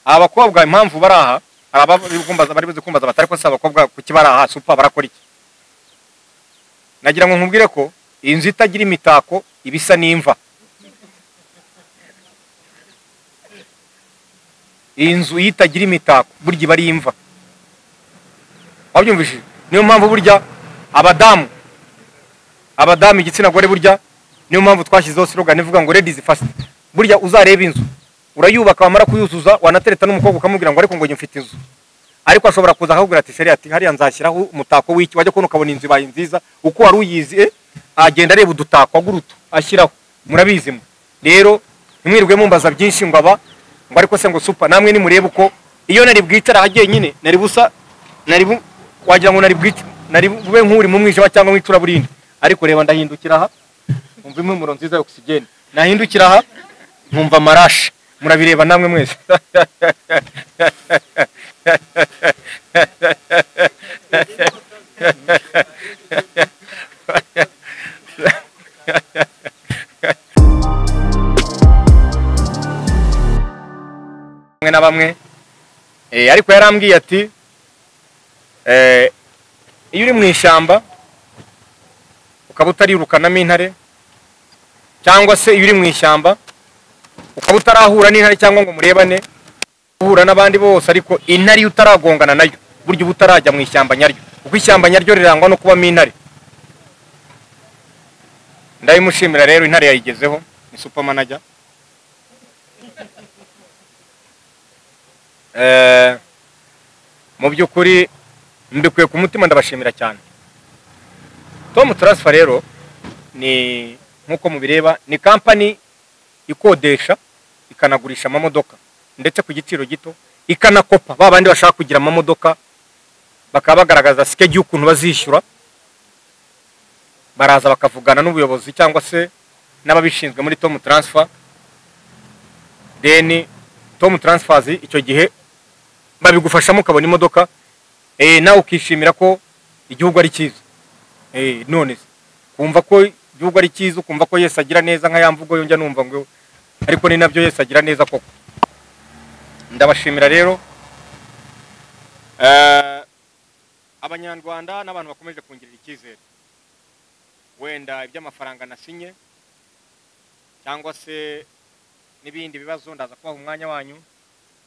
Abakobwa impamvu bari aha, bari buze kumbaza batari ko se abakobwa kuki bari aha, Super barakora iki? Nagira ngo nkubwire ko inzu itagira imitako ibisa n'imva. Inzu itagira imitako burya iba ari imva. Wabyumvishije? Niyo mpamvu burya abadamu igitsina gore burya niyo mpamvu twashyizeho slogan ivuga ngo ladies first. Burya uzareba inzu urayubaka, wamara kuyuzuza wanatereta n'umukobwa ukamubwira ngo ariko ngo njye mfite inzu, ariko ashobora kuza akakubwira ati chérie, ati hariya nzashyiraho umutako w'iki, wajya kubona ukabona inzu ibaye nziza uko wari uyizi, agenda areba udutako agurutu ashyiraho. Murabizi mwe rero ntimwirirwe mumbaza byinshi ngo aba ngo ariko se ngo Super, namwe nimurebe uko iyo nari bwicara ahagiye nyine nari busa nari wagira ngo nari bwice nari bube nk'uri mu mwijima cyangwa mu icuraburindi, ariko reba ndahindukira aha nkumva impumuro nziza ya oxygen, nahindukira aha nkumva amarashi. Murabireba namwe mwese. Bamwe na bamwe ariko yarambwiye ati iyo uri mu ishyamba ukaba utarirukanamo intare, cyangwa se iyo uri mu ishyamba ukaba utarahura n'intare cyangwa ngo murebane, uhura n'abandi bose, ariko intare iyo utaragongana nayo burya uba utarajya mu ishyamba nyaryo, kuko ishyamba nyaryo rirangwa no kubamo intare. Ndabimushimira rero, intare yayigezeho, ni Super Manager. Mu by'ukuri mbikuye ku mutima ndabashimira cyane. Tom Transfer rero ni nkuko mubireba ni company ikodesha ikanagurisha amamodoka ndetse ku giciro gito, ikanakopa ba bandi bashaka kugira amamodoka bakaba bagaragaza schedule y'ukuntu bazishyura, baraza bakavugana n'ubuyobozi cyangwa se n'ababishinzwe muri Tom Transfer. Then Tom Transfers icyo gihe babigufashamo ukabona imodoka, nawe ukishimira ko igihugu ari cyiza. None se kumva ko igihugu ari cyiza, ukumva ko Yesu agira neza nka ya mvugo yonjya numva ngo ariko ni nabyo Yesu agira neza koko. Ndabashimira rero abanyarwanda n'abantu bakomeje kungirira icyizere, wenda iby'amafaranga nasinye cyangwa se n'ibindi bibazo ndaza kubaha umwanya wanyu,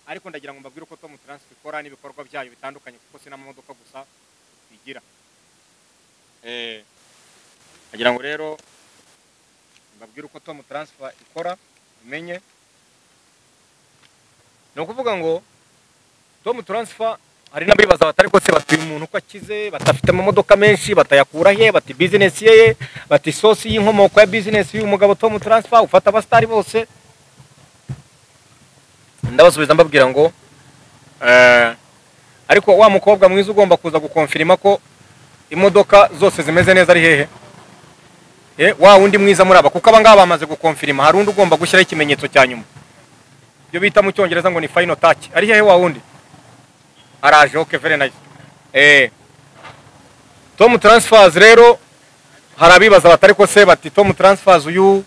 ariko ndagira ngo mbabwire uko Tom Transfer ikora n'ibikorwa byayo bitandukanye, kuko si n'amamodoka gusa igira. Ndagira ngo rero mbabwire uko Tom Transfer ikora umenye. Ni ukuvuga ngo Tom Transfer hari n'abibaza batari ko se batuye umuntu uko akize, batafite amamodoka menshi, batayakura he, bati business ye, bati source y'inkomoko ya business y'uyu mugabo Tom Transfer ufata abastari bose. Ndabasubiza mbabwira ngo ariko wa mukobwa mwiza ugomba kuza gukonfirima ko imodoka zose zimeze neza ari hehe? Wa wundi mwiza muri aba, kuko aba ngaba bamaze gukonfirima, hari undi ugomba gushyiraho ikimenyetso cya nyuma, ibyo bita mu cyongereza ngo ni final touch. Ari hehe wa wundi? Araje, okay, very nice. Tom Transfers rero hari abibaza batari ko se bati Tom Transfers uyu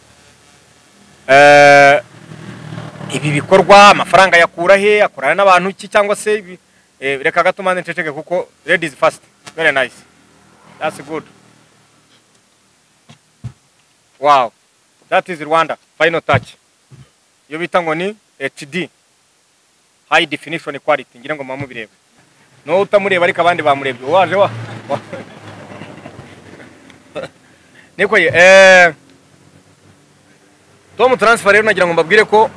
ibi bikorwa amafaranga yakura he, akorana n'abantu ki, cyangwa se reka gato mande nceceke kuko ladies first. Very nice, that's good, wow, that is Rwanda final touch. Iyo bita ngo ni HD, high definition quality, ngira ngo mamubirebe. No utamureba ariko abandi bamurebye waje wa niko. Tom Transfer rero nagira ngo mbabwire ko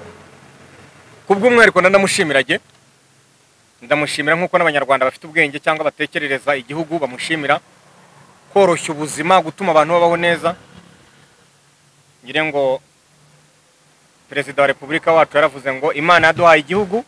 kubw'umwihariko ndamushimira, ge ndamushimira nkuko n'abanyarwanda bafite ubwenge cyangwa batekerereza igihugu bamushimira koroshya ubuzima, gutuma abantu babaho neza. Ngire ngo Perezida wa Repubulika wacu yaravuze ngo Imana yaduhaye igihugu,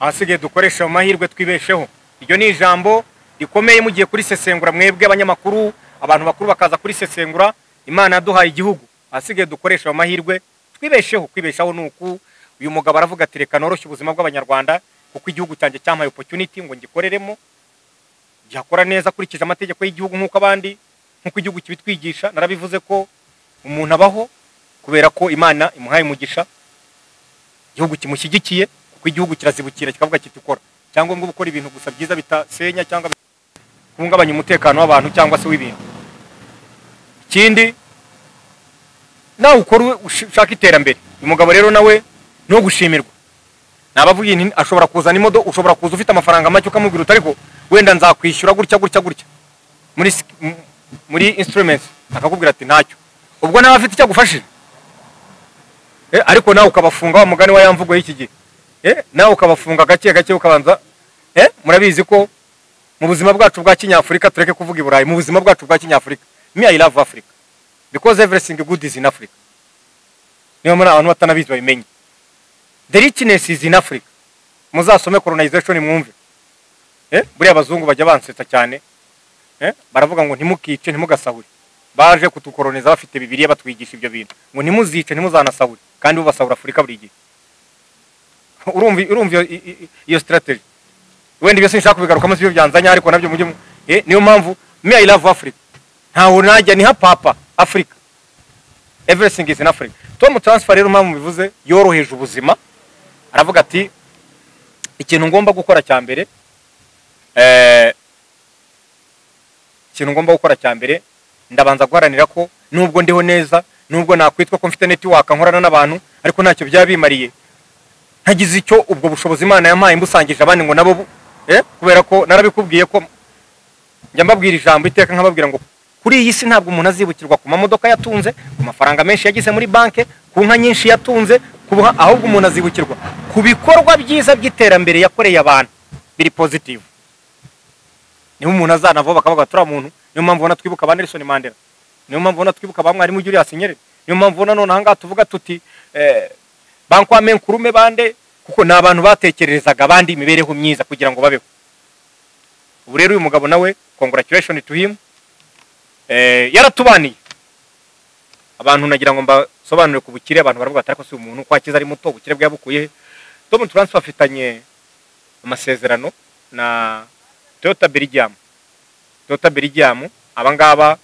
ahasigaye dukoresha amahirwe twibesheho. Iryo ni ijambo rikomeye mugiye kurisesengura mwebwe abanyamakuru, abantu bakuru bakaza kurisesengura. Imana yaduhaye igihugu, ahasigaye dukoresha amahirwe twibesheho. Kwibeshaho nuku uyu mugabo aravuga ati reka noroshye ubuzima bw'abanyarwanda kuko igihugu cyanjye cyampaye opportunity ngo ngikoreremo, gikora neza akurikije amategeko y'igihugu nkuko abandi, nkuko igihugu kibitwigisha. Narabivuze ko umuntu abaho kubera ko Imana imuhaye umugisha, igihugu kimushyigikiye, Kuko igihugu kirazibukira kikavuga kiti ukora cyangwa ngo gukora ibintu gusa byiza bitasenya cyangwa kuhungabanya umutekano w'abantu cyangwa se w'ibintu. Ikindi nawe ukora ushaka iterambere. Uyu mugabo rero nawe no gushimirwa. Nabavuye nti ashobora kuzana imodoka, ushobora kuza ufite amafaranga make ukamubwira uti ariko wenda nzakwishyura gutya gutya gutya muri instruments, akakubwira ati ntacyo. Ubwo nawe afite icyo agufashije. Ariko nawe ukabafunga wa mugani wa yamvugo y'iki gihe. Nawe ukabafunga gake gake ukabanza. Murabizi ko mu buzima bwacu bwa Kinyafurika, tureke kuvuga i Burayi, mu buzima bwacu bwa Kinyafurika, me I love Africa because everything good is in Africa. Niyo muri abantu batanabizi babimenye. The richness is in Africa. Muzasome colonization mwumve. Buriya abazungu bajya bansetsa cyane. Baravuga ngo ntimukice ntimugasahure. Baje kutukoloniza bafite Bibiliya batwigisha ibyo bintu. Ngo ntimuzice ntimuzanasahure, kandi bo basahura Afrika buri gihe. Urumva iyo strategy. Wenda ibyo sinshaka kubigarukamo sibyo byanzanya, ariko nabyo mujye niyo mpamvu me I love Africa. Ntaho najya ni ha papa Africa. Everything is in Africa. Tom Transfer rero mpamvu bivuze yoroheje ubuzima. Aravuga ati ikintu ngomba gukora cya mbere, ikintu ngomba gukora cya mbere ndabanza guharanira ko nubwo ndiho neza, nubwo nakwitwa ko mfite network nkorana n'abantu, ariko ntacyo byabimariye ntagize icyo ubwo bushobozi Imana yampaye mbusangije abandi ngo nabo kubera ko narabikubwiye ko njya mbabwira ijambo iteka nkababwira ngo kuri iyi si ntabwo umuntu azibukirwa ku mamodoka yatunze, ku mafaranga menshi yagize muri banke, ku nka nyinshi yatunze, ahubwo umuntu azibukirwa ku bikorwa byiza by'iterambere yakoreye abantu biri positive. Niho umuntu azanavaho bakavuga turiya muntu. Niyo mpamvu ubona twibuka ba Nelson Mandela, niyo mpamvu ubona twibuka ba mwarimu Julius Nyerere, niyo mpamvu ubona none ahangaha tuvuga tuti ba Kwame Nkrumah bande, kuko ni abantu batekererezaga abandi imibereho myiza kugira ngo babeho. Ubu rero uyu mugabo nawe congratulations to him. Yaratubaniye abantu, nagira ngo mbasobanurire ku bukire. Abantu baravuga ati ariko si umuntu ko akiza ari muto, ubukire bwe yabukuye he? Tom Transfer afitanye amasezerano na Toyota Belgium. Toyota Belgium abangaba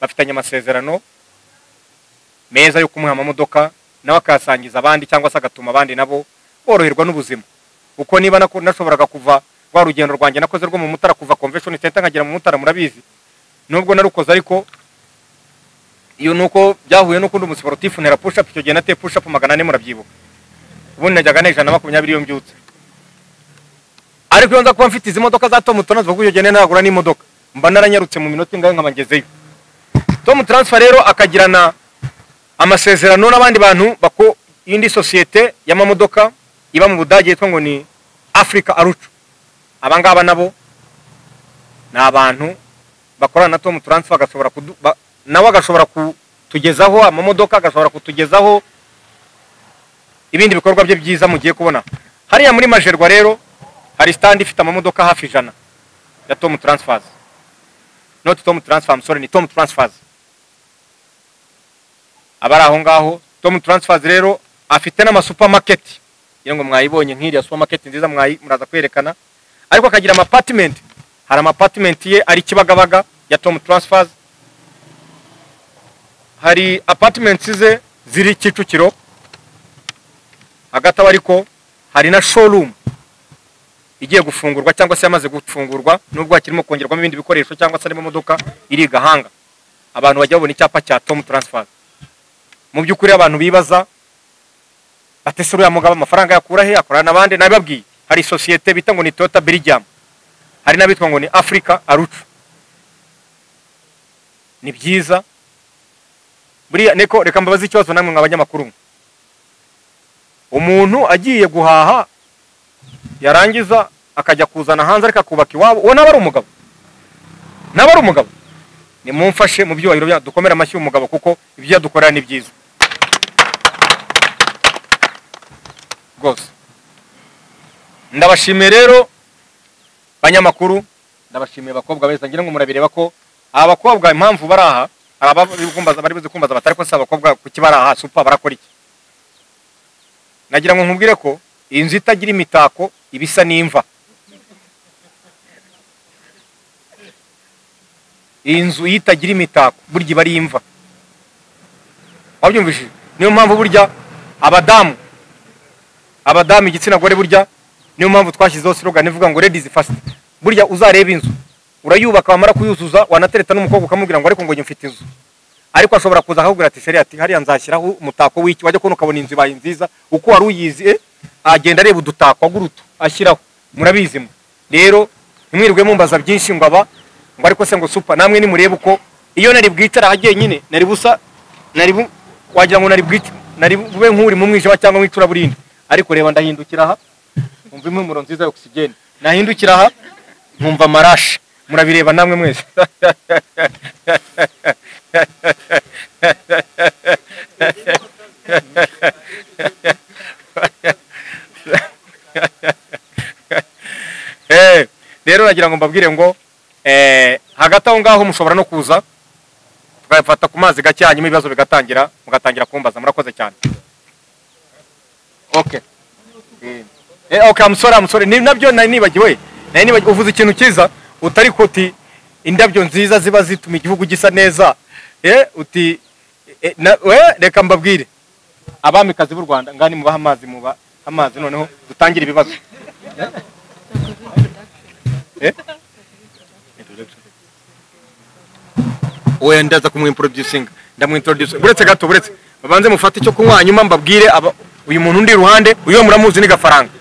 bafitanye amasezerano meza yo kumuha amamodoka, nawe akayasangiza abandi cyangwa se agatuma abandi nabo boroherwa n'ubuzima. Kuko niba nashoboraga kuva rwa rugendo rwanjye nakoze rwo mu Mutara, kuva Convention Center nkagera mu Mutara, murabizi nubwo narukoze, ariko iyo nuko byahuye n'ukundi umusiporutifu ntera push up, icyo gihe nateye push up 400 murabyibuka. Ubundi najyaga na 120 iyo mbyutse. Ariko iyo nza kuba mfite izi modoka za Tom Transfer, kuko icyo gihe nagura n'imodoka, mba naranyarutse mu minota ingahe nkaba ngezeyo. Tom Transfer rero akagirana amasezerano n'abandi bantu bako indi societe y'amamodoka iba mu Budage yitwa ngo ni Africa Arucu. Abangaba nabo ni abantu bakorana na Tom Transfer, agashobora nawe agashobora kutugezaho amamodoka, agashobora kutugezaho ibindi bikorwa bye byiza mugiye kubona. Hariya muri Majerwa rero hari stand ifite amamodoka hafi 100 ya Tom Transfers. Not Tom Transfer, I'm sorry, ni Tom Transfers. Abari aho ngaho Tom Transfers rero afite n'ama supermarket. Ngira ngo mwayibonye nk'iriya supermarket nziza muraza kwerekana. Ariko akagira ama apartment. Hari ama apartment ye ari Kibagabaga ya Tom Transfers. Hari apartments ze ziri Kicukiro hagati aho, ariko hari na showroom igiye gufungurwa cyangwa se yamaze gufungurwa, nubwo hakirimo kongerwamo ibindi bikoresho cyangwa se harimo imodoka iri Gahanga. Abantu bajya babona icyapa cya Tom Transfers. Mu by'ukuri abantu bibaza batese uriya mugabo amafaranga yakura he, akorana n'abandi. Nabibabwiye hari societe bita ngo ni Toyota Belgium, hari n'abitwa ngo ni Africa Arucu. Ni byiza buriya. Neko reka mbabaze ikibazo namwe mwa banyamakuru. Umuntu agiye guhaha yarangiza akajya kuzana hanze ariko akubaka iwabo, uwo naba ari umugabo? Naba ari umugabo? Nimumfashe mu byubahiro bya dukomere amashyi umugabo, kuko ibyo yadukorera ni byiza rwose. Ndabashimiye rero banyamakuru, ndabashimiye bakobwa beza. Ngira ngo murabireba ko aba bakobwa impamvu bari aha, bari buze kumbaza batari ko se abakobwa kuki bari aha super barakora iki. Nagira ngo nkubwire ko inzu itagira imitako ibisa n'imva. Inzu itagira imitako burya iba ari imva. Wabyumvishije? Niyo mpamvu burya abadamu Abadamu, igitsina gore, burya niyo mpamvu twashyizeho slogan ivuga ngo "Ladies first". Burya uzareba inzu urayubaka, wamara kuyuzuza wanatereta n'umukobwa ukamubwira ngo ariko ngo njye mfite inzu, ariko ashobora kuza akakubwira ati: "Chérie," ati, "hariya nzashyiraho umutako w'iki." Wajya kubona ukabona inzu ibaye nziza uko wari uyizi, agenda areba udutako agura utu ashyiraho. Murabizi mwe rero, ntimwirirwe mumbaza byinshi ngo aba ngo ariko se ngo super. Namwe nimurebe uko iyo nari bwicara ahagiye nyine nari busa nari wagira ngo nari bwice, nari bube nk'uri mu mwijima cyangwa mu icuraburindi. Ariko reba, ndahindukira aha nkumva impumuro nziza ya oxygen, nahindukira aha nkumva amarashi. Murabireba namwe mwese. Rero nagira ngo mbabwire ngo hagati aho ngaho mushobora no kuza tukayafata ku mazi gake, hanyuma ibibazo bigatangira, mugatangira kumbaza. Murakoze cyane. Okay, okay, I'm sorry, I'm sorry. Ni nabyo nari nibagiwe, nari nibagiwe. Uvuze ikintu cyiza utari kuti indabyo nziza ziba zituma igihugu gisa neza. Uti we reka mbabwire, abamikazi b'u Rwanda ngani mubaha amazi, muba amazi, noneho dutangire ibibazo. Oya, ndaza kumwintroducinga, ndamwintroduce. Buretse gato, buretse babanze mufate icyo kunywa, hanyuma mbabwire uyu muntu undi iruhande. Uyu muramuzi, ni Gafaranga.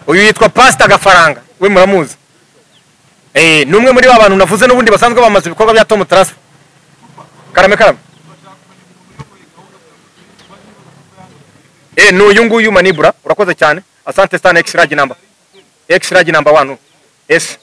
Uyu yitwa Pastor Gafaranga, we muramuzi. Ni umwe muri ba bantu navuze n'ubundi basanzwe bamaze ibikorwa bya Tom Transfer. Karame, karame. Ni uyu nguyu Manibura. Urakoze cyane, asante sana. X large number, X large number 1 S.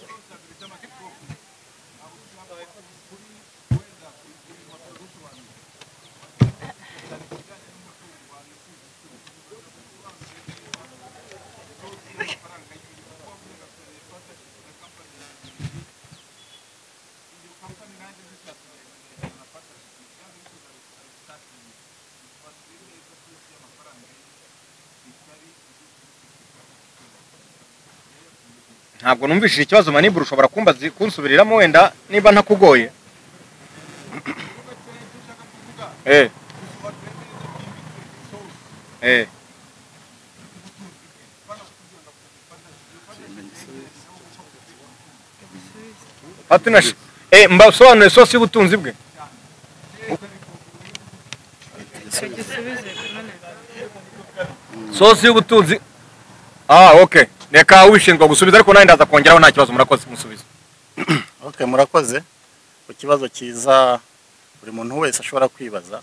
Ntabwo numvishije ikibazo, Manibura. Ushobora kumbaza, kunsubiriramo wenda niba ntakugoye? Partnership. Mbasobanuye source y'ubutunzi bwe. Gisubize none. Source y'ubutunzi. Ah, okay, reka ubishinzwe gusubiza, ariko nanjye ndaza kongeraho, nta kibazo. Murakoze, musubize. Okay, murakoze ku kibazo cyiza buri muntu wese ashobora kwibaza.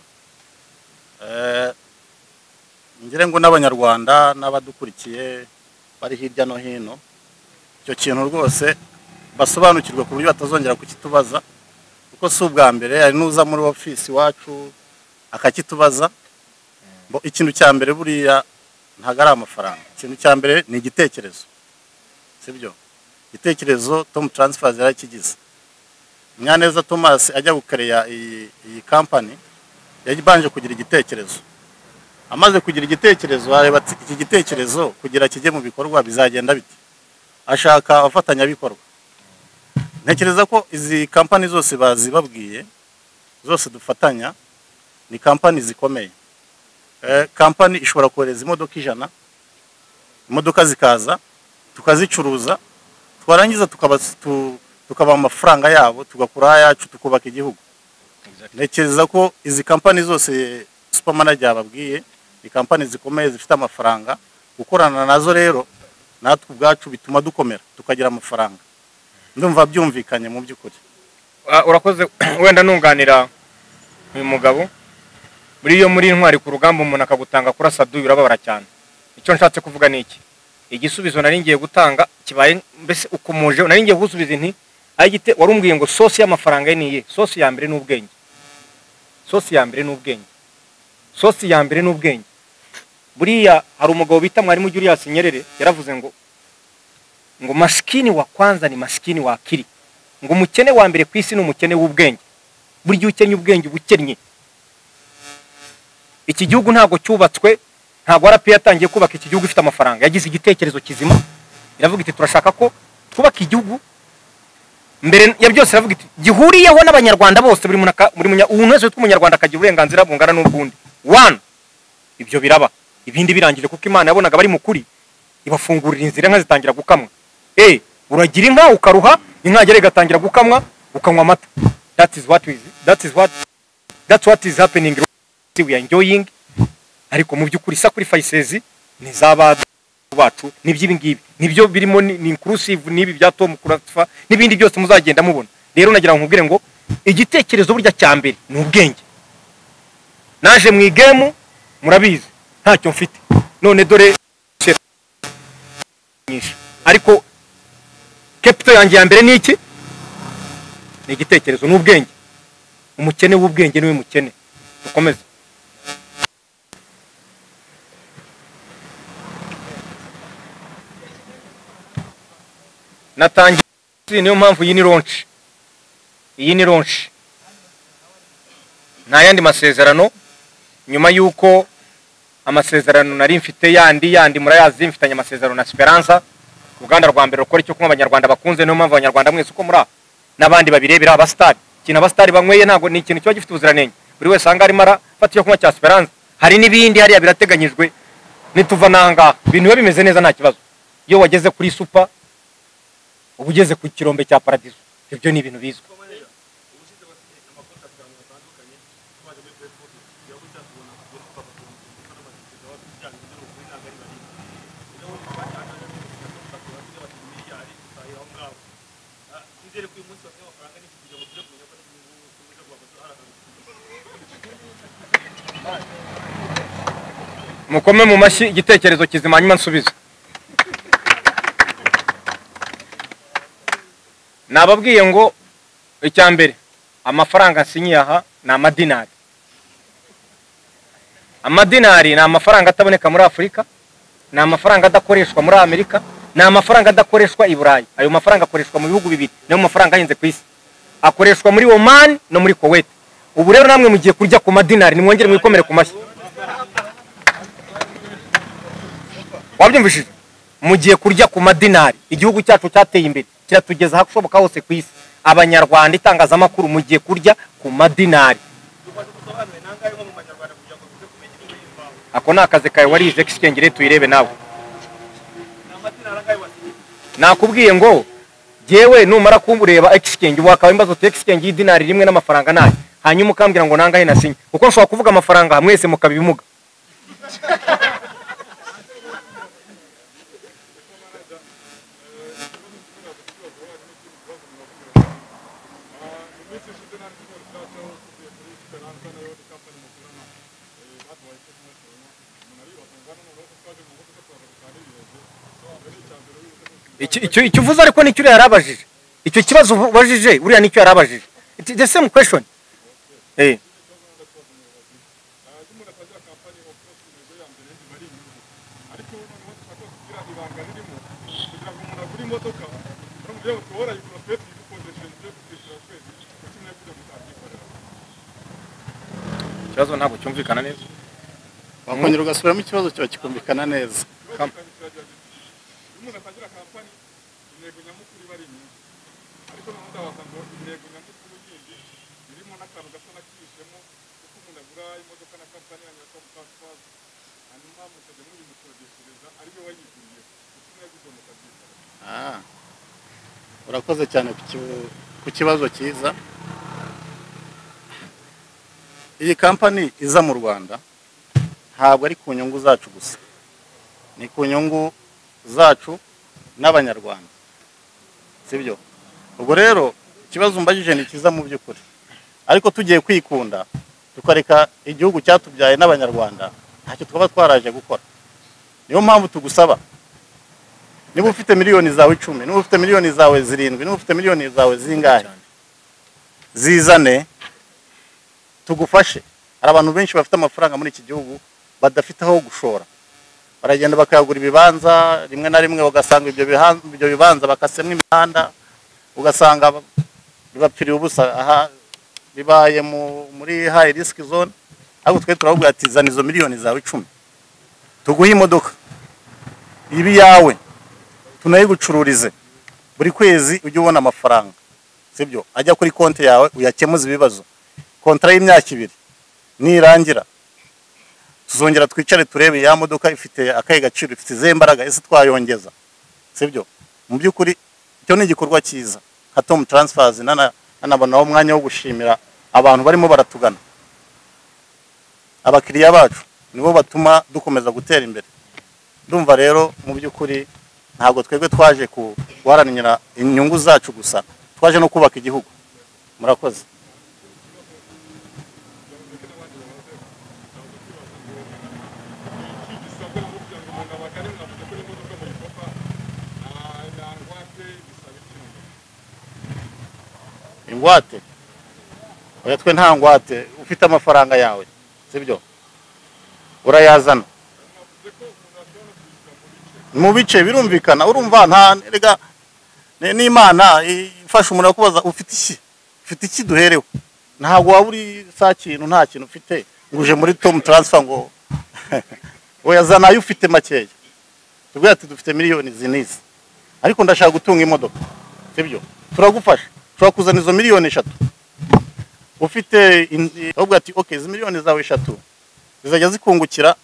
Ngire ngo n'Abanyarwanda n'abadukurikiye bari hirya no hino, icyo kintu rwose basobanukirwe ku buryo batazongera kukitubaza, kuko si ubwa mbere hari n'uza muri ofisi iwacu akakitubaza. Bo, ikintu cya mbere buriya ntabwo ari amafaranga, ikintu cya mbere ni igitekerezo, sibyo? Igitekerezo Tom Transfers yarakigize. Munyaneza Thomas ajya gukereya iyi company yabanje kugira igitekerezo. Amaze kugira igitekerezo areba ati iki gitekerezo kugira kijye mu bikorwa bizagenda bite, ashaka abafatanyabikorwa. Ntekereza ko izi company zose bazibabwiye, zose dufatanya, ni company zikomeye. Company ishobora kohereza imodoka 100, imodoka zikaza tukazicuruza, twarangiza tukabaha amafaranga yabo, tugakura ayacu, tukubaka igihugu. Ntekereza ko izi kampani zose super manager yababwiye ni kampani zikomeye zifite amafaranga. Gukorana nazo rero natwe ubwacu bituma dukomera, tukagira amafaranga. Ndumva byumvikanye mu by'ukuri. Ah, urakoze. Wenda nunganira uyu mugabo, muri iyo muri intwari ku rugamba, umuntu akagutanga kurasa duyu, urababara cyane. Icyo nshatse kuvuga ni iki: igisubizo nari ngiye gutanga kibaye mbese ukomuje. Nari ngiye gusubiza inti ayigite warumbwiye ngo source y'amafaranga ye ni iye. Source ya mbere ni ubwenge, source ya mbere ni ubwenge, source ya mbere ni ubwenge. Buriya hari umugabo bita Mwarimu Julius Nyerere yaravuze ngo "Maskini wa kwanza ni maskini wa akili", ngo umukene wa mbere ku isi ni umukene w'ubwenge. Burya ukennye ubwenge uba ukennye. Iki gihugu ntabwo cyubatswe, ntabwo RPA yatangiye kubaka iki gihugu ifite amafaranga. Yagize igitekerezo kizima, iravuga iti turashaka ko twubaka igihugu. Mbere ya byose iravuga iti gihuriyeho n'Abanyarwanda bose, buri umuntu wese witwa Umunyarwanda akagira uburenganzira bungana n'ubwundi. One, ibyo biraba. Ibindi birangije kuko Imana yabonaga bari mukuri, ibafungurira inzira, inka zitangira gukamwa. Uragira inka ukaruha, inka yagera igatangira gukamwa, ukanywa amata. That is what is that is what that's what is happening. We are enjoying, ariko mu by'ukuri sacrifices ni zaba bacu, nibyo ngibi nibyo birimo, ni inclusive nibi bya Tom Kurafa nibindi byose muzagenda mubona. Rero nagira ngo nkubwire ngo igitekerezo burya cya mbere ni ubwenge. Naje mu igemu murabizi ntacyo mfite, none dore nyinshi, ariko capital yanjye ya mbere ni iki? Ni igitekerezo, ni ubwenge. Umukene w'ubwenge niwe mukene. Dukomeze. Natangiye, niyo mpamvu iyi ni launch. Iyi ni launch. Nta yandi masezerano nyuma yuko amasezerano nari mfite yandi murayazi, mfitanye amasezerano na Esperanza, uruganda rwa mbere rukora icyo kunywa abanyarwanda bakunze. Niyo mpamvu abanyarwanda mwese uko muri n'abandi babirebera abastari, ikintu abastari banyweye ntago ni ikintu kiba gifite ubuziranenge. Buri wese anga arimo arafata icyo kunywa cya Esperanza. Hari n'ibindi hariya birateganyijwe, nituva nanga ibintu biba bimeze neza nta kibazo. Iyo wageze kuri super uba ugeze ku kirombe cya Paradiso, ibyo ni ibintu bizwi. Mukome mu mashyi igitekerezo kizima hanyuma nsubize. Nababwiye ngo icya mbere amafaranga nsinyiye aha ni amadinari. Amadinari ni amafaranga ataboneka muri Afurika, ni amafaranga adakoreshwa muri Amerika, ni amafaranga adakoreshwa i Burayi. Ayo mafaranga akoreshwa mu bihugu bibiri, niyo mafaranga ahenze ku isi. Akoreshwa muri Oman no muri Kuwait. Ubu rero namwe mugiye kurya ku madinari, nimwongere mwikomere ku mashyi. Wabyumvishije? Mugiye kurya ku madinari. Igihugu cyacu cyateye imbere, kiratugeza ahashoboka hose ku isi. Abanyarwanda, itangazamakuru, mugiye kurya ku madinari. Ako ni akazi kawe warize exchange rate, tuyirebe nawe. Nakubwiye ngo jewe numara kumureba exchange wakaba imbazo te exchange y'idinari rimwe n'amafaranga nayo, hanyuma ukambwira ngo nangahe nasinye, kuko nshobora kuvuga amafaranga mwese mukabimuga. Icyo uvuze ariko nicyo uriya yarabajije. Icyo kibazo ubajije uriya nicyo yarabajije. It's the same question. Ikibazo ntabwo cyumvikana neza. Wakongera ugasubiramo ikibazo cyawe kikumvikana neza. Urakoze cyane ku kibazo cyiza. Iyi kampani iza mu Rwanda ntabwo ari ku nyungu zacu gusa, ni ku nyungu zacu n'abanyarwanda, sibyo? Ubwo rero ikibazo umbajije ni cyiza mu by'ukuri, ariko tugiye kwikunda tukareka igihugu cyatubyaye n'abanyarwanda, ntacyo twaba twaraje gukora. Niyo mpamvu tugusaba, niba ufite miliyoni zawe 10, niba ufite miliyoni zawe 7, niba ufite miliyoni zawe zingahe, zizane tugufashe. Hari abantu benshi bafite amafaranga muri iki gihugu badafite aho gushora, baragenda bakayagura ibibanza, rimwe na rimwe ugasanga ibyo bibanza bakasemwa imihanda, ugasanga bibapfiriye ubusa, aha bibaye muri high risk zone. Ariko twe turavuga ati zana izo miliyoni zawe 10, tuguhe imodoka ibi yawe, tunayigucururize buri kwezi ujye ubona amafaranga, sibyo? Ajya kuri konti yawe uyakemuze ibibazo. Kontra y'imyaka 2 nirangira Tuzongera twicare turebe ya modoka ifite akahe gaciro, ifite izihe mbaraga, ese twayongeza, sibyo? Mu by'ukuri icyo ni igikorwa cyiza nka Tom Transfers. Nanabonaho umwanya wo gushimira abantu barimo baratugana, abakiriya bacu nibo batuma dukomeza gutera imbere. Ndumva rero mu by'ukuri ntabwo twebwe twaje guharanira inyungu zacu gusa, twaje no kubaka igihugu. Murakoze. Ingwate? Oya, twe nta ngwate. Ufite amafaranga yawe, sibyo? Urayazana mu bice, birumvikana. Urumva nta rega n'Imana ifasha umuntu akubaza ufite iki, ufite iki duherewe. Ntabwo waba uri sa kintu, nta kintu ufite ngo uje muri Tom Transfer ngo oya, zana ayo ufite makeya. Tubwira ati dufite miliyoni izi n'izi, ariko ndashaka gutunga imodoka, sibyo? Turagufasha. Ushobora kuzana izo miliyoni 3 ufite, ahubwo ati okay, izi miliyoni zawe 3 zizajya zikungukira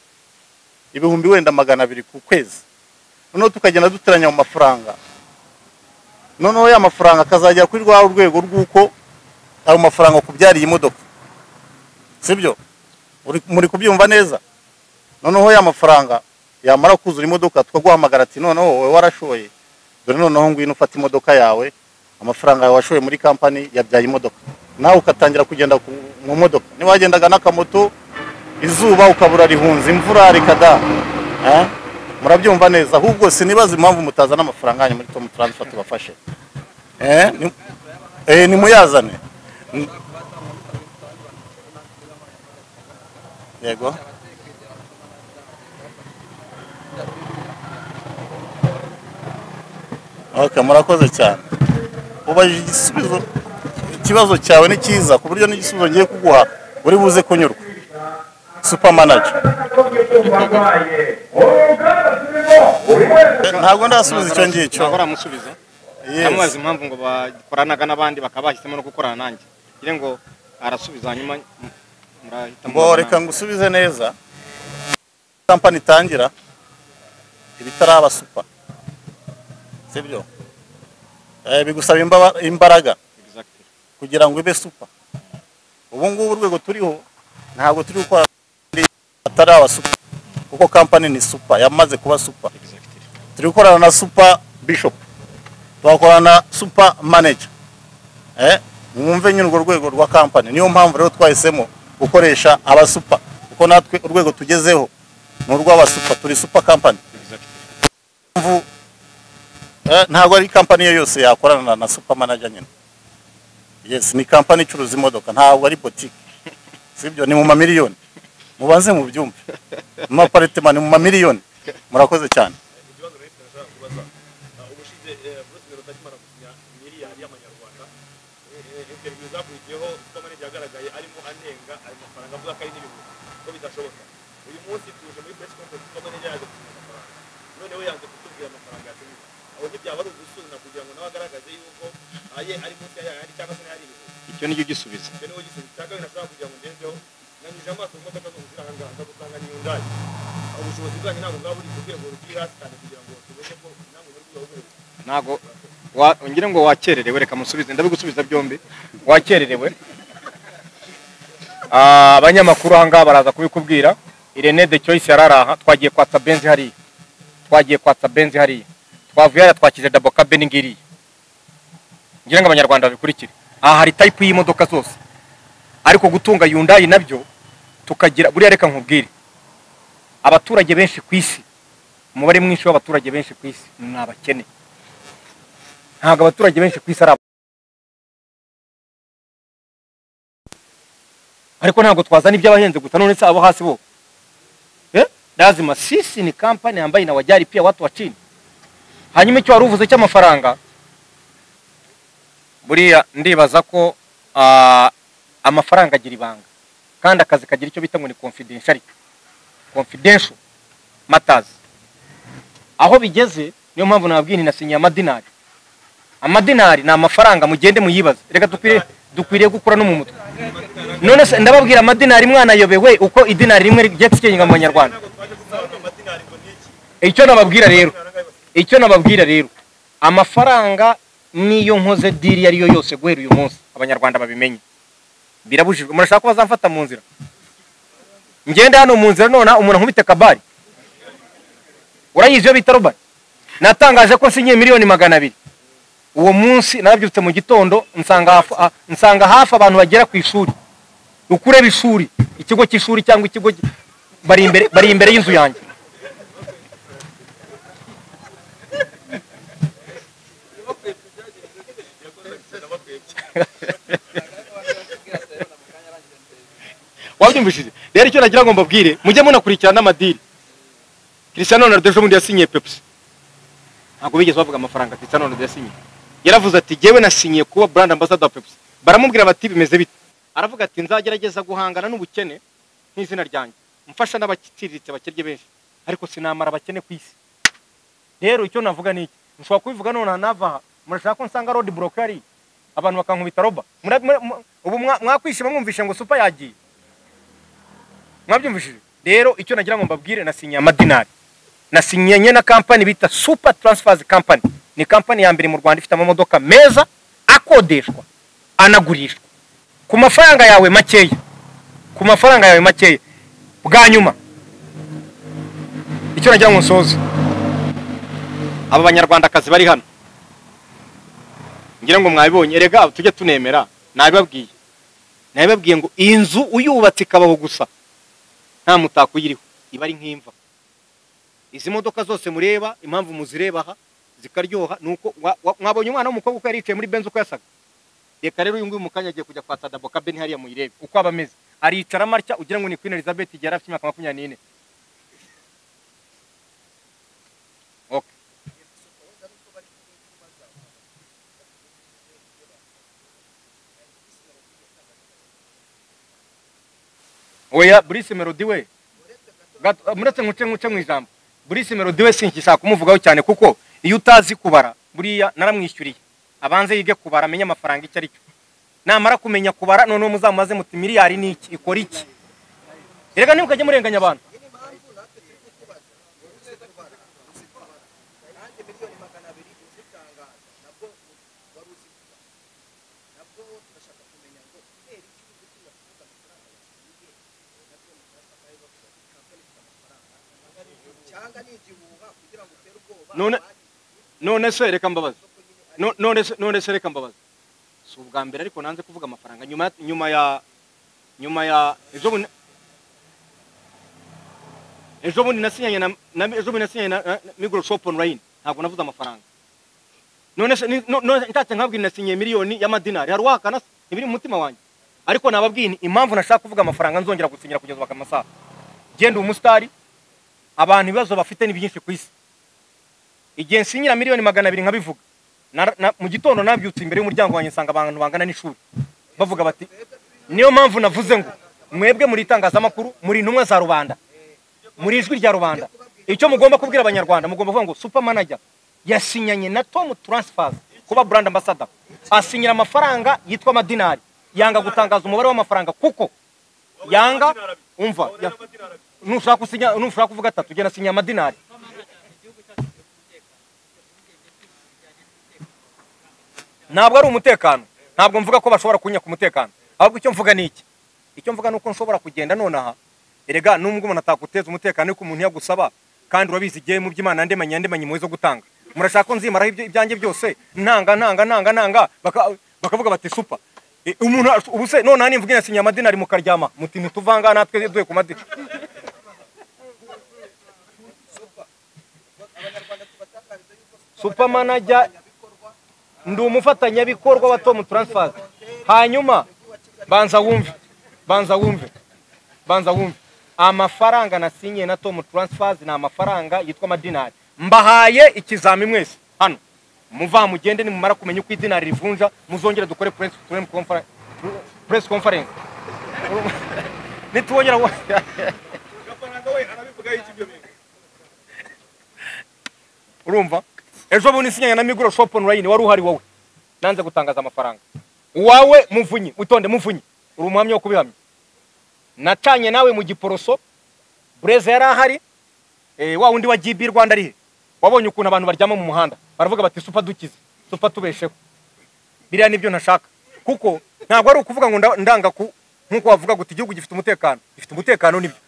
ibihumbi wenda 200 ku kwezi. Noneho tukagenda duteranya mu mafaranga, noneho ya mafaranga akazagera kuri rwa rwego rw'uko ayo mafaranga kubyariye imodoka, sibyo? Muri kubyumva neza? Noneho ya mafaranga yamara kuzura imodoka, tukaguhamagara ati noneho wowe warashoye, dore noneho ngwino ufate imodoka yawe, amafaranga yawe washoye muri kampani yabyaye imodoka. Nawe ugatangira kugenda mu modoka. Niba wagendaga n'akamoto, izuba ukabura rihunze, imvura rikada, eh? Murabyumva neza? Ahubwo sinibaza impamvu mutazana amafaranga yanyu muri Tom Transfer tubafashe. Nimuyazane. Yego. Okay, murakoze cyane. Ubajije igisubizo, ikibazo cyawe ni cyiza ku buryo n'igisubizo ngiye kuguha uri buze kunyurwa. Super manager, ntabwo ndasubiza icyo ngicyo. Ntabwo aramusubiza. Yes. Ndamubaza impamvu ngo bakoranaga n'abandi bakaba bahisemo no gukorana nanjye, ngira ngo arasubiza, hanyuma murahita Ngo mubona. reka ngusubize neza. Kampani itangira ibitaraba super, sibyo? Bigusaba imbaraga kugira ngo ibe super. Ubu ngubu urwego turiho, ntabwo turi gukora atari aba super, kuko kampani ni super, yamaze kuba super. Turi gukorana na super bishop, tugakorana na super manager. Mwumve nyine urwo rwego rwa kampani. Niyo mpamvu rero twahisemo gukoresha aba super, kuko natwe urwego tugezeho ni urw'aba super. Turi super company. Mpamvu, ntabwo ari kampani iyo yose yakorana na super manager nyine. Yes, ni kampani icuruza imodoka, ntabwo ari boutique, sibyo? Ni mu mamiliyoni, mubanze mubyumve. Mu ma apartment ni mu mamiliyoni. Murakoze cyane. Ikibazo nari nashaka kubaza, ubushize Bruce Melody akimara gusinya miliyari y'amanyarwanda, interview zakurikiyeho Supermanager yagaragaye arimo anenga ayo mafaranga, avuga ko ari n'ibihuha, ko bidashoboka. Uyu munsi tuje muri press conference, Supermanager yaje gusinya amafaranga, noneho yanze kutubwira amafaranga yasinye. Aho ntibyaba ari ugusuzuma kugira ngo nawe agaragaze yuko aye ari munsi ya yandi, cyangwa se n'ayari ibihuha? Icyo nicyo gisubizo. Icyo niho gisubizo. Cya kabiri nashaka kugira ngo ndenzeho, nanyujije amaso mu modoka zose ziri aha ngaha, nza gusanga ni Hyundai. Aho ubushobozi bwanyu ntabwo bwaba buri ku rwego rukiri hasi cyane kugira ngo tumenye ko namwe muri rwego rwo hejuru? Ntabwo ngira ngo wakererewe. Reka musubize, ndabigusubiza byombi. Wakererewe. Abanyamakuru aha ngaha baraza kubikubwira. Irene The Choice yararaha, twagiye kwatsa Benz hariya, twagiye kwatsa Benz hariya, twavuye hariya twakije double cabin ngiriya. Ngira ngo Abanyarwanda babikurikire. Aha hari type y'imodoka zose, ariko gutunga Hyundai nabyo tukagira. Buriya reka nkubwire, abaturage benshi ku isi, umubare mwinshi w'abaturage benshi ku isi ni abakene. Ntabwo abaturage benshi ku isi ari ariko ntabwo twazana iby'abahenze gusa. None se abo hasi bo? Lazima sisi ni company ambayo inawajali pia watu wa chini. Hanyuma icyo wari uvuze cy'amafaranga, buriya ndibaza ko amafaranga agira ibanga, kandi akazi kagira icyo bita ngo ni confidentiality, confidential matters. Aho bigeze, niyo mpamvu nababwiye nti nasinyiye amadinari. Amadinari ni amafaranga, mugende muyibaze. Reka dukwiriye gukura no mu mutwe. None se ndababwira amadinari mwana yobewe uko idinari rimwe ry'exchange mu Banyarwanda. Icyo nababwira rero amafaranga niyo nkoze deal yari yo yose guhera uyu munsi abanyarwanda babimenye. Birabujijwe. Murashaka ko bazamfata mu nzira? Ngende hano mu nzira none umuntu nkubite kabari. Urayizi yo bita Robert? Natangaje ko nsinyiye miliyoni 200. Uwo munsi narabyutse mu gitondo nsanga hafi abantu bagera ku ishuri. Ukureba ishuri, ikigo cy'ishuri cyangwa ikigo bari imbere y'inzu yanjye. Wabyumvishije? Rero icyo nagira ngo mbabwire, mujye munakurikirana n'amadiri. Cristiano Ronaldo ejo bundi yasinyiye Pepsi. Ntabwo bigeze bavuga amafaranga Cristiano Ronaldo yasinyiye. Yaravuze ati jyewe nasinyiye kuba brand ambassador wa Pepsi. Baramubwira bati bimeze bite? Aravuga ati nzagerageza guhangana n'ubukene nk'izina ryanjye, mfasha n'abaciriritse bakirye benshi, ariko sinamara abakene ku isi. Rero icyo navuga ni iki? Nshobora kubivuga none nava, murashaka ko nsanga road block ari abantu bakankubita roba. Ubu mwakwishima mwumvishe ngo super yagiye. Mwabyumvishije? Rero icyo nagira ngo mbabwire, nasinyiye amadinari. Nasinyanye na company bita Super Transfers Company. Ni company ya mbere mu Rwanda ifite amamodoka meza akodeshwa anagurishwa ku mafaranga yawe makeya. Ku mafaranga yawe makeya. Bwa nyuma icyo nagira ngo nsoze, aba banyarwandakazi bari hano ngira ngo mwabibonye, erega tujye tunemera. Nabibabwiye ngo inzu uyubatse ikabaho gusa nta mutako uyiriho iba ari nk'imva. Izi modoka zose mureba, impamvu muzireba aha zikaryoha nuko mwabonye umwana w'umukobwa uko yaricaye muri Benz uko yasaga. Reka rero uyu nguyu mu kanya agiye kujya kwa Sadabo Kabeni hariya muyirebe uko aba ameze. Aricara martya ugira ngo ni Queen Elizabeth igihe yari afite imyaka 24. Okay. Oya Bruce Melody we. Muretse nkuce mu ijambo. Bruce Melody we sinkishaka kumuvugaho cyane kuko iyo utazi kubara buriya naramwishyuriye. Abanze yige kubara amenye amafaranga icyo ari cyo. Namara kumenya kubara noneho muzamumaze muti miliyari ni iki ikora iki. Erega niba ukajya murenganya abantu. None se reka mbabaze. None se reka mbabaze. Si ubwa mbere ariko nanze kuvuga amafaranga nyuma ya ejo bundi nasinyanye na ejo bundi nasinyanye na Migros Shop Online, ntabwo navuze amafaranga. None se ntatse nkabwira nasinyiye miliyoni y'amadinari, hari wahakana ibiri mu mutima wanjye. Ariko nababwiye impamvu nashaka kuvuga amafaranga nzongera gusinyira kugeza bakamasaha. Genda umustari, abantu ibibazo bafite ni byinshi ku isi. Igihe nsinyira miliyoni 200 nkabivuga, mu gitondo nabyutse imbere y'umuryango wanjye nsanga abantu bangana n'ishuri bavuga bati niyo mpamvu navuze ngo mwebwe muri itangazamakuru muri intumwa za rubanda, muri ijwi rya rubanda, icyo mugomba kubwira abanyarwanda mugomba kuvuga ngo super manager yasinyanye na Tom Transfers kuba brand ambassador, asinyira amafaranga yitwa amadinari, yanga gutangaza umubare w'amafaranga kuko yanga umva nushaka gusinya nushaka kuvuga atatu genda sinya amadinari. Ntabwo ari umutekano, ntabwo mvuga ko bashobora kunya ku mutekano, ahubwo icyo mvuga ni iki? Icyo mvuga nuko nshobora kugenda nonaha, erega nubwo umuntu atakuteza umutekano ariko umuntu yagusaba kandi urabizi igihe mu by'Imana ndemanye impuhwe zo gutanga. Murashaka ko nzimaraho ibyanjye byose ntanga ntanga ntanga ntanga bakavuga bati super. Umuntu ubuse nonaha nimvuga nasinya amadinari mukaryama muti ntituvanga natwe duhe ku madini. Super manager ndi umufatanyabikorwa wa Tom Transfers. Hanyuma banza wumve amafaranga nasinye na Tom Transfers ni amafaranga yitwa amadinari. Mbahaye ikizami mwese hano muva mugende nimumara kumenya uko idinari rivunja muzongera dukore press conference. Nitwongera urumva ejo bundi sinyanya na Migros Shop Online wari uhari wowe nanze gutangaza amafaranga wawe muvunyi utonde muvunyi Uri umuhamya wo kubihamya. Nacanye nawe mu Giporoso, Bureze yari ahari, wa wundi wa GB Rwanda ari he? Wabonye ukuntu abantu baryama mu muhanda, baravuga bati Super dukize, Super tubesheho. Biriya nibyo ntashaka, kuko ntabwo ari ukuvuga ngo ndanga ku nkuko wavuga guti igihugu gifite umutekano, gifite umutekano nibyo.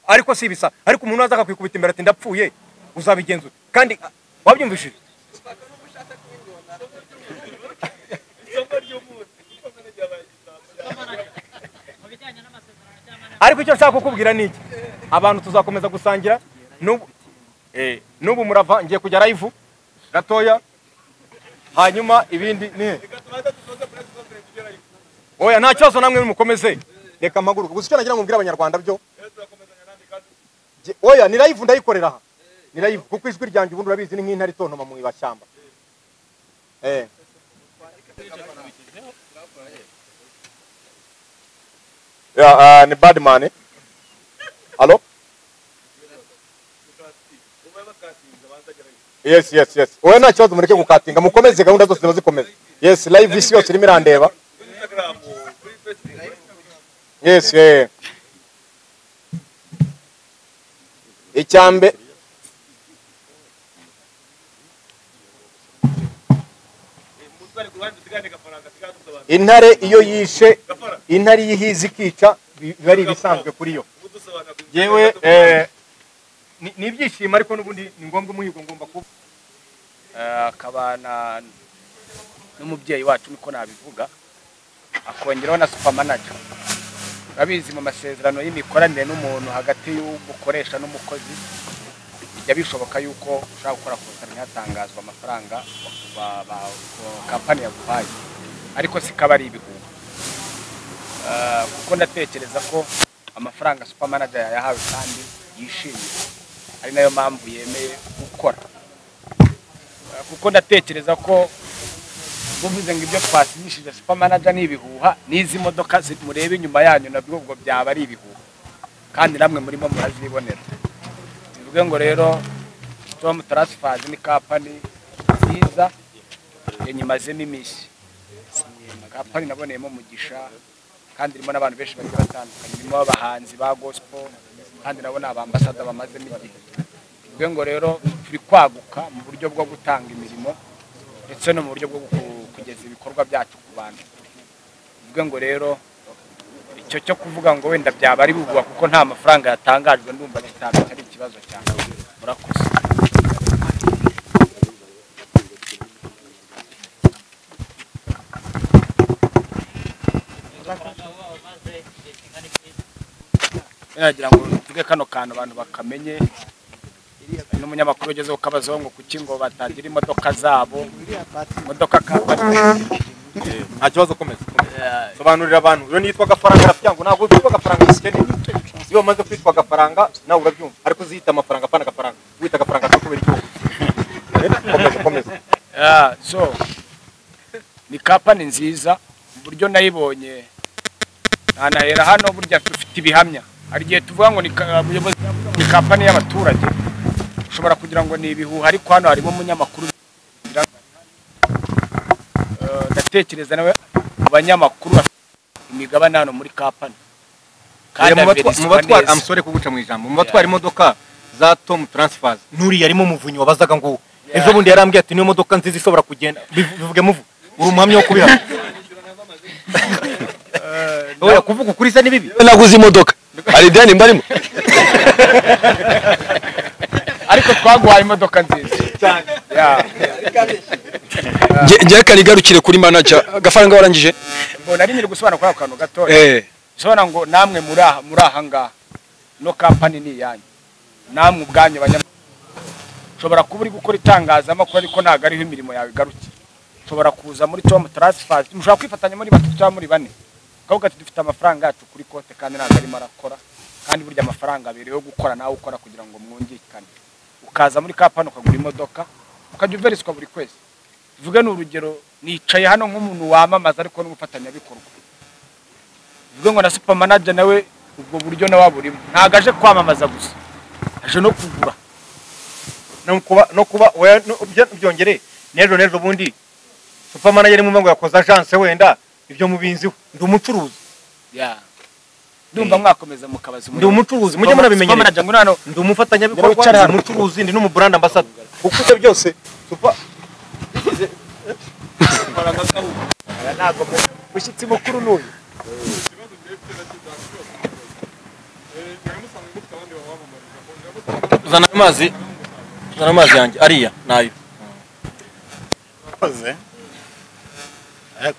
Ariko si ibisa, ariko umuntu aza akakwikubita imbere ati ndapfuye, uzabigenzura. Kandi wabyumvishije? Ariko icyo nshaka kukubwira ni iki, abantu tuzakomeza gusangira n'ubu murava ngiye kujya live gatoya, hanyuma ibindi ni oya nta kibazo namwe mukomeze, reka mpaguruke. Gusa icyo nagira ngo mbwire abanyarwanda byo, oya ni live ndayikorera aha, ni live kuko ijwi ryanjye ubundi urabizi ni nk'intare itontoma mu ibashyamba. Ya ni Badman. Allo? Yes yes yes. Oya nta kibazo mureke gukatinga, mukomeze gahunda zose ziba zikomeza. Yes, live isi yose irimo irandeba. Yes, yeah. Icyambe intare iyo yishe, intare yihize ikica, biba ari ibisanzwe kuri yo. Yewe ni ibyishimo, ariko n'ubundi ni ngombwa umuhigo ngomba kuba akabana n'umubyeyi wacu niko nabivuga, akongeraho na super manager. Urabizi mu masezerano y'imikoranire n'umuntu hagati y'umukoresha n'umukozi, bijya bishoboka yuko ushaka gukora kontara ntihatangazwe amafaranga kampani yaguhaye, ariko sikaba ari ibihuha, kuko ndatekereza ko amafaranga super manager yayahawe kandi yishimiye, ari nayo mpamvu yemeye gukora, kuko ndatekereza ko buvuze ngo ibyo twasinyishije super manager ni ibihuha, n'izi modoka murebe inyuma yanyu nabwo ubwo byaba ari ibihuha, kandi namwe murimo murazibonera. Bivuge ngo rero Tom Transfers ni company nziza yenyimazemo iminsi, company naboneyemo umugisha, kandi irimo n'abantu benshi bagiye batandukanye, irimo abahanzi ba gospel, kandi nabo ni abambasada bamazemo igihe. Bivuge ngo rero turi kwaguka mu buryo bwo gutanga imirimo ndetse no mu buryo bwo kugeza ibikorwa byacu ku bantu. Bivuge ngo rero icyo cyo kuvuga ngo wenda byaba ari bubuha kuko nta mafaranga yatangajwe, ndumva kitaba ari ikibazo cyane. Murakoze. Nagira ngo mvuge kano kantu abantu bakamenye, n'umunyamakuru ugezeho kabazaho ngo kuki ngo batagira imodoka zabo, imodoka kampani. Nta kibazo, komeza sobanurira abantu. Iyo nitwa Gafaranga arafyango, ntabwo witwa Gafaranga sikene. Iyo umaze kwitwa Gafaranga nawe urabyumva, ariko uzita amafaranga apana Gafaranga, wita Gafaranga kubera igihugu. Komeza komeza. So ni kampani nziza mu buryo nayibonye, ntanahera hano burya dufite ibihamya. Hari igihe tuvuga ngo ni ubuyobozi ni kampani y'abaturage, ushobora kugira ngo ni ibihuha, ariko hano harimo umunyamakuru, ndatekereza nawe mu banyamakuru imigabane hano muri kampani. Kandi mu batwara, I'm sorry kuguca mu ijambo, mu batwara imodoka za Tom Transfers nuri yarimo Muvunyi wabazaga ngo ejo bundi yarambwiye ati niyo modoka nziza ishobora kugenda. Bivuge Muvu, uri umuhamya wo kubihamya. Oya kuvuga ukuri se ni bibi. Naguze imodoka ari ideni mbarimo, ariko twaguhaye imodoka nziza cyane. Ngiye kanigarukire kuri manager Gafaranga warangije. Mbona ari nyiri gusobanura kuri ako kantu gato. Bisobanura ngo namwe muri aha ngaha no company ni yanyu, namwe ubwanyu abanyamakuru. Ushobora kuba uri gukora itangazamakuru ariko ntabwo ariho imirimo yawe igarukira. Ushobora kuza muri Tom Transfers, mushobora kwifatanya muri batatu cyangwa muri bane, ukavuga ati dufite amafaranga yacu kuri kote kandi ntabwo arimo arakora, kandi burya amafaranga abereyeho gukora nawe ukora kugira ngo mwungikane. Ukaza muri kampani ukagura imodoka ukajya uveriswa buri kwezi. Tuvuge ni urugero, nicaye hano nk'umuntu wamamaza ariko n'umufatanyabikorwa. Tuvuge ngo na super manager nawe ubwo buryo nawe aburimo, ntabwo aje kwamamaza gusa, aje no kugura no kuba byongere n'ejo n'ejo bundi super manager mu ngo yakoze agence wenda ibyo mubinziho, ndi umucuruzi. Ya. Ndumva mwakomeza mukabaza. Ndi umucuruzi, mujye murabimenyereza. Ndi umufatanyabikorwa, ndi umucuruzi, ndi n'umu brand ambassador. Kuko ibyo byose super ntabwo mushyitsi mukuru n'uyu. Zana amazi, zana amazi yanjye ariya nayo. Koze.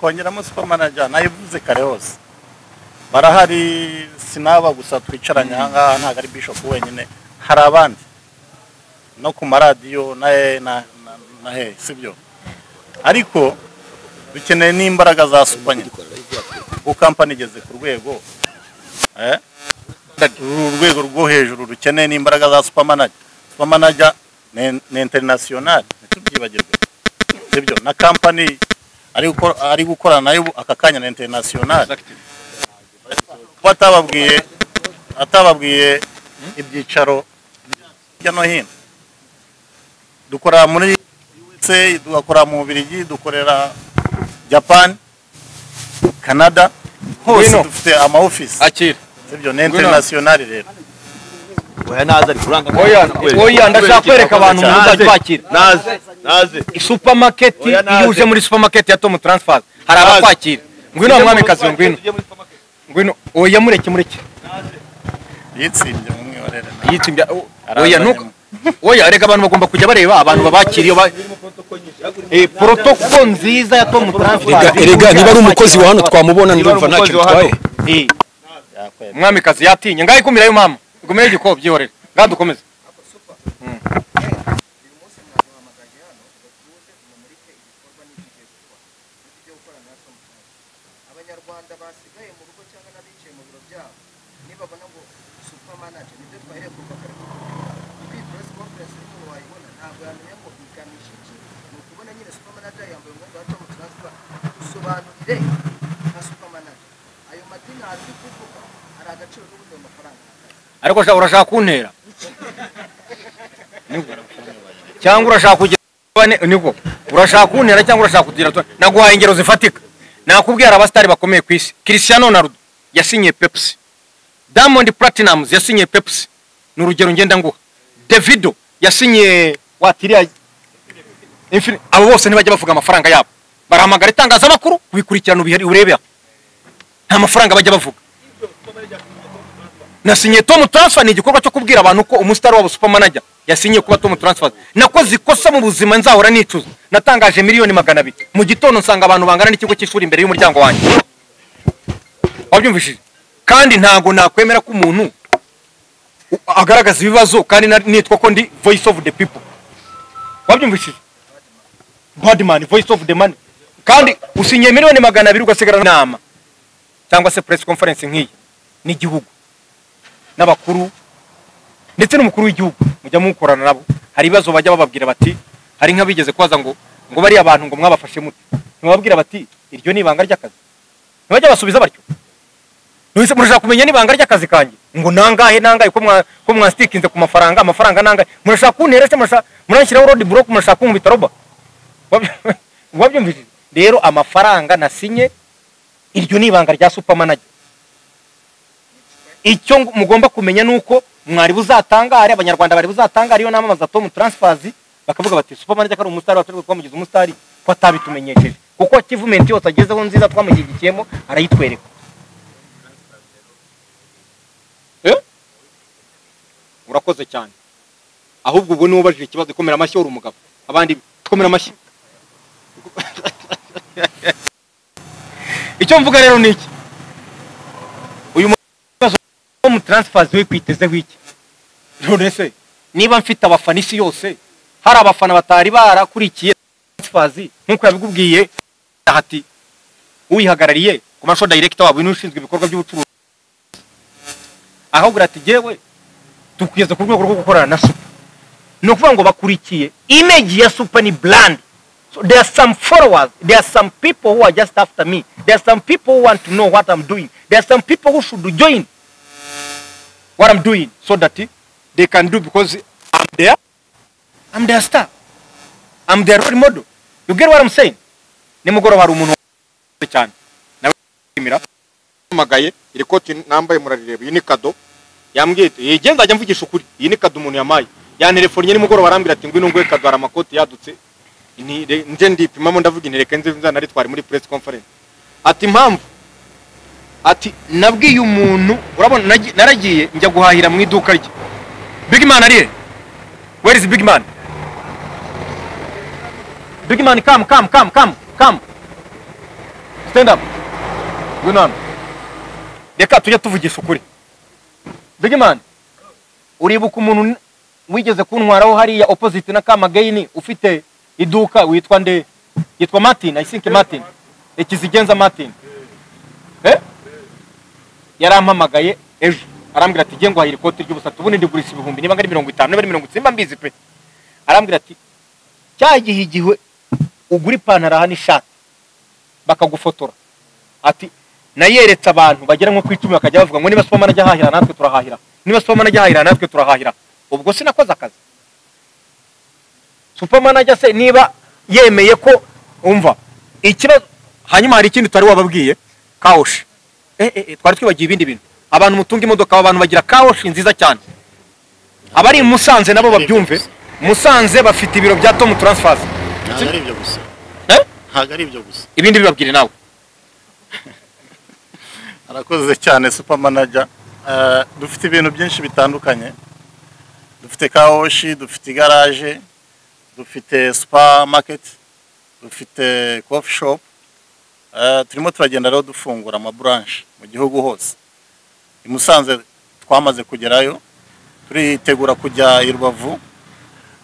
Kongeramo super manager nayivuze kare hose. Barahari, sinaba gusa twicaranye aha ngaha, ntabwo ari Bishop wenyine, hari abandi no ku maradiyo na na he, sibyo? Ariko dukeneye n'imbaraga za super nyine, kuko company igeze ku rwego urwego rwo hejuru rukeneye n'imbaraga za super manager. Super manager ni international, ntitubyibagirwe, sibyo? Na company ari gukorana nayo aka kanya na international. Atababwiye ibyicaro hirya no hino, dukora muri USA, dukora mu Bubiligi, dukorera Japan, Canada, hose dufite ama office. Akira, sibyo? Ni international rero. Oya naze ari kuranga. Oya ndashaka kwereka abantu muzajya kwakira. Naze naze supermarket, iyo uje muri supermarket ya Tom Transfers hari abakwakira. Ngwino mwamikazi, ngwino. Ngwino. Oya mureke mureke. Yitsimbye mumwiyorere. Yitsimbye. Oya nuko. Oya reka abantu bagomba kujya bareba abantu babakiriye ba protocol nziza ya Tom Transfers. Erega niba ari umukozi wa hano twamubona, ndumva ntacyo bitwaye. Mwamikazi yatinye. Ngaho ikumirayo mama. Igumire igiko byihorere. Ngaho dukomeze. Abanyarwanda basigaye mu rugo cyangwa n'abicaye mu biro byabo nibabona ngo super manager nibyo twahereye kuva kare kuko iyi press conference y'umuntu wayibona ntabwo yamenya ngo iganisha iki. Ni ukubona nyine super manager yambaye umwenda wa Tom Transfer, dusobanurire nka super manager ayo madini ari kuvuga hari agaciro n'ubundi ayo mafaranga. Ariko urashaka kuntera cyangwa urashaka kugira niko urashaka kuntera cyangwa urashaka kugira? Naguhaye ingero zifatika. Nakubwiye abastari bakomeye ku isi. Cristiano Ronaldo yasinye Pepsi, Diamond Platnumz yasinye Pepsi, ni urugero ngenda nguha. Davido yasinye watiriya Infinite. Abo bose ntibajya bavuga amafaranga yabo, barahamagara itangazamakuru kubikurikirana urebe nta mafaranga bajya bavuga. Nasinye Tom Transfer ni igikorwa cyo kubwira abantu ko umustar wabo super manager yasinye kuba Tom Transfer. Nakoze ikosa mu buzima nzahora nicuza. Natangaje 200,000,000 mu gitondo nsanga abantu bangana n'ikigo cy'ishuri imbere y'umuryango wanjye. Wabyumvishije? Kandi ntago nakwemera ko umuntu agaragaza ibibazo kandi nitwa ko ndi voice of the people. Wabyumvishije? Badman, voice of the money. Kandi usinye 200,000,000 ugasigara inama cyangwa se press conference nk'iyi n'igihugu n'abakuru ndetse n'umukuru w'igihugu mujya mukorana nabo, hari ibibazo bajya bababwira bati hari nk'abigeze kwaza ngo bari abantu ngo mwabafashe mute, ntibabwira bati iryo ni ibanga ry'akazi, ntibajya basubiza batyo. None murashaka kumenya n'ibanga ry'akazi kanjye ngo nangahe nangahe ko mwastikinze ku mafaranga, amafaranga nangahe murashaka kuntera se, muranshyiraho road block, murashaka kunkubita roba. Wabyumvise? Rero amafaranga nasinye iryo ni ibanga rya super manager. Icyo mugomba kumenya nuko mwari buzatangare, abanyarwanda bari buzatangare iyo namamaza Tom Transfers bakavuga bati super manager kari umustar wacu twamugize umustar ko atabitumenyesheje, kuko achievement yose agezeho nziza twamushyigikiyemo arayitwereka. Urakoze cyane. Ahubwo ubwo niwe ubajije ikibazo, komera amashyi uri umugabo, abandi komera amashyi. Icyo mvuga rero ni iki, uyu mubazo mu Transfers we kwitezeho iki? None se niba mfite abafana isi yose, hari abafana batari barakurikiye Transfers nkuko yabigubwiye ati uyihagarariye commercial director wabo n'ushinzwe ibikorwa by'ubucuruzi, ahubwo ati jewe tukugeza ku rwego rwo gukorana na Super. Ni ukuvuga ngo bakurikiye image ya Super ni brand. So there are some followers, there are some people who are just after me, there are some people who want to know what I'm doing, there are some people who should join what I'm doing so that they can do, because I'm their star, I'm their role model. You get what I'm saying? Nimugoroba hari umuntu cyane nawe Yarampamagaye, iri koti nambaye murarireba, iyi ni kado. Yambwiye ati yegenda nzajya mvugisha ukuri, iyi ni kado umuntu yamaye. Yantelefonnye nimugoroba arambwira ati ngwino nguhe kado, hari amakoti yadutse. Nje ndipimamo ndavuga intereka nze nzanaritware muri press conference. Ati impamvu, ati nabwiye umuntu, urabona naragiye njya guhahira mu iduka rye. Big man ari he? Where is big man? Big man, come, come, come, come, come. Stand up. Ngwino hano. Reka tujye tuvugisha ukuri. Big man, uribuka umuntu wigeze kuntwaraho hariya opposite na Kamagaini ufite iduka witwa nde? Yitwa Martin, I think Martin. Ikizigenza Martin. Yarampamagaye ejo arambwira ati ngiye nguhahira ikoti ry'ubusa, ubundi ndigurisha ibihumbi niba ari 50 niba ari 60 mbizi pe. Arambwira ati cya gihe igihe ugura ipantaro aha n'ishati bakagufotora, ati nayeretse abantu bagera nko ku 10 bakajya bavuga ngo niba Superman ajya ahahira natwe turahahira, niba Superman ajya ahahira natwe turahahira. Ubwo sinakoze akazi. Superman ajya se niba yemeye ko umva ikibazo. Hanyuma hari ikindi tutari wababwiye, kawoshi. Twari twibagiye ibindi bintu. Abantu mutunga imodoka, abantu bagira kawoshi nziza cyane. Abari i Musanze nabo babyumve. Musanze bafite ibiro bya Tom Transfers. Ntabwo ari ibyo gusa. Ntabwo ari ibyo gusa. Ibindi bibabwire nawe. Arakoze cyane Super Manager. Dufite ibintu byinshi bitandukanye. Dufite kawoshi, dufite igaraje, dufite supermarket, dufite coffee shop. Turimo turagenda rero dufungura ama branch mu gihugu hose. I Musanze twamaze kugerayo, turitegura kujya i Rubavu,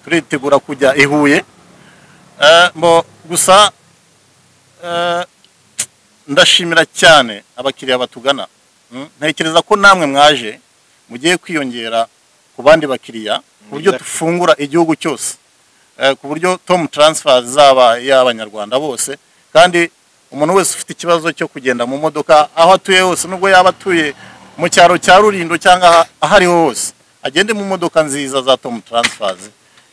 turitegura kujya i Huye. Gusa ndashimira cyane abakiriya batugana. Ntekereza ko namwe mwaje mugiye kwiyongera ku bandi bakiriya ku buryo dufungura igihugu cyose, ku buryo Tom Transfer zaba y'abanyarwanda bose, kandi umuntu wese ufite ikibazo cyo kugenda mu modoka aho atuye hose, nubwo yaba atuye mu cyaro cya Rulindo cyangwa aho ariho hose, agende mu modoka nziza za Tom Transfers.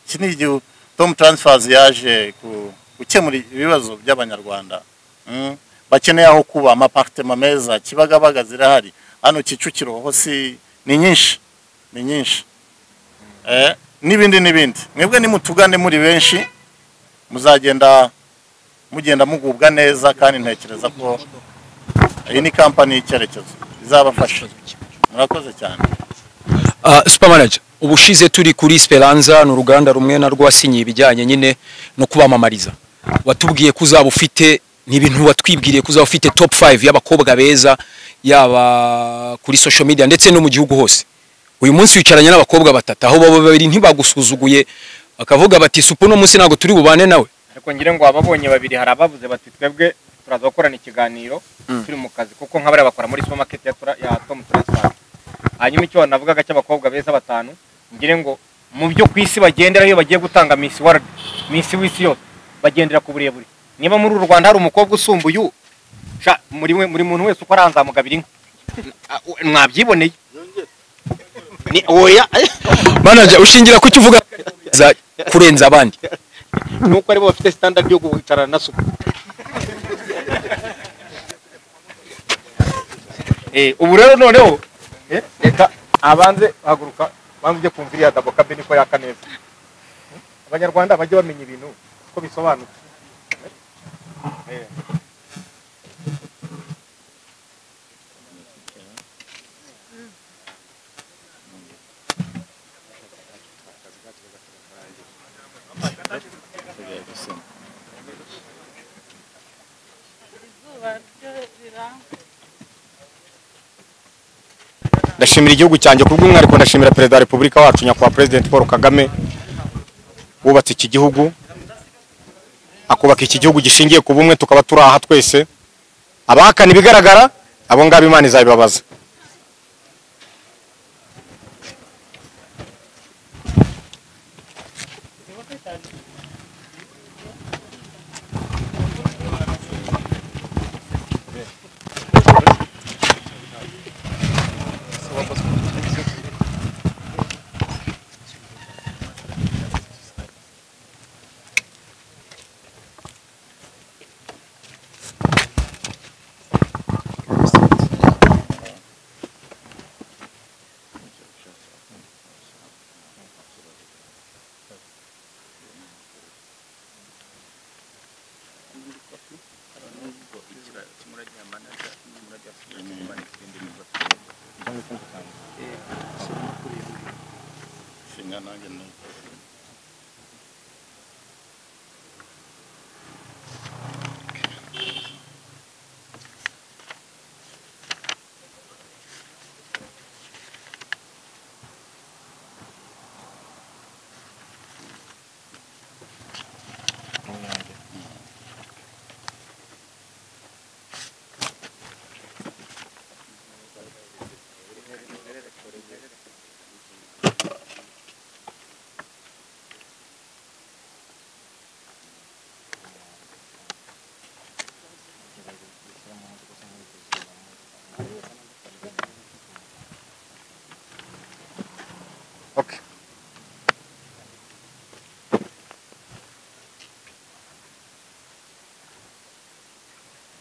Iki ni igihe Tom Transfers yaje gukemura ibibazo by'abanyarwanda. Bakeneye aho kuba, amapartema meza, Kibagabaga zirahari, hano Kicukiro ho si ni nyinshi, ni nyinshi. N'ibindi n'ibindi. Mwebwe nimutugane muri benshi muzagenda mugenda mugubwa neza, kandi ntekereza ko iyi ni company y'icyerekezo izabafasha. Murakoze cyane. Super Manager, ubushize turi kuri Speranza, ni uruganda rumwe na rwasinyiye ibijyanye nyine no kubamamariza. Watubwiye ko uzaba ufite, ni ibintu watwibwiriye ko uzaba ufite top 5 y'abakobwa beza yaba kuri social media ndetse no mu gihugu hose. Uyu munsi wicaranye n'abakobwa batatu, aho babo babiri ntibagusuzuguye bakavuga bati Supu no munsi ntago turi bubane nawe. Ariko ngire ngo ababonye babiri hari abavuze bati twebwe turaza gukorana ikiganiro turi mu kazi, kuko nk'abari bakora muri supermarket ya Tom Transfer. Hanyuma icyo navugaga cy'abakobwa beza batanu, ngire ngo mu byo kwisi bagendera iyo bagiye gutanga Miss World, Miss w'isi yose, bagendera ku burebure. Niba muri uru Rwanda hari umukobwa usumbuye sha muri muntu wese uko aranzamugabira inka, mwabyiboneye. Ni oya Manager, ushingira ku cyo uvuga kurenza abandi nuko aribo bafite standard yo guhicarana na Supu. Ubu rero noneho reka abanze haguruka banze ujye kumva iriya dabo kabe niko yaka neza. Abanyarwanda bajye bamenya ibintu ko bisobanutse. Ndashimira igihugu cyanjye kubw'umwihariko, ndashimira Perezida wa Repubulika wacu nyakubahwa President Paul Kagame wubatse iki gihugu, akubaka iki gihugu gishingiye ku bumwe, tukaba turi aha twese. Abahakana ibigaragara abo ngabo Imana izabibabaza. indi kopi. Kimurajya manager, kimurajya izindi nizo. Sinya nanjye.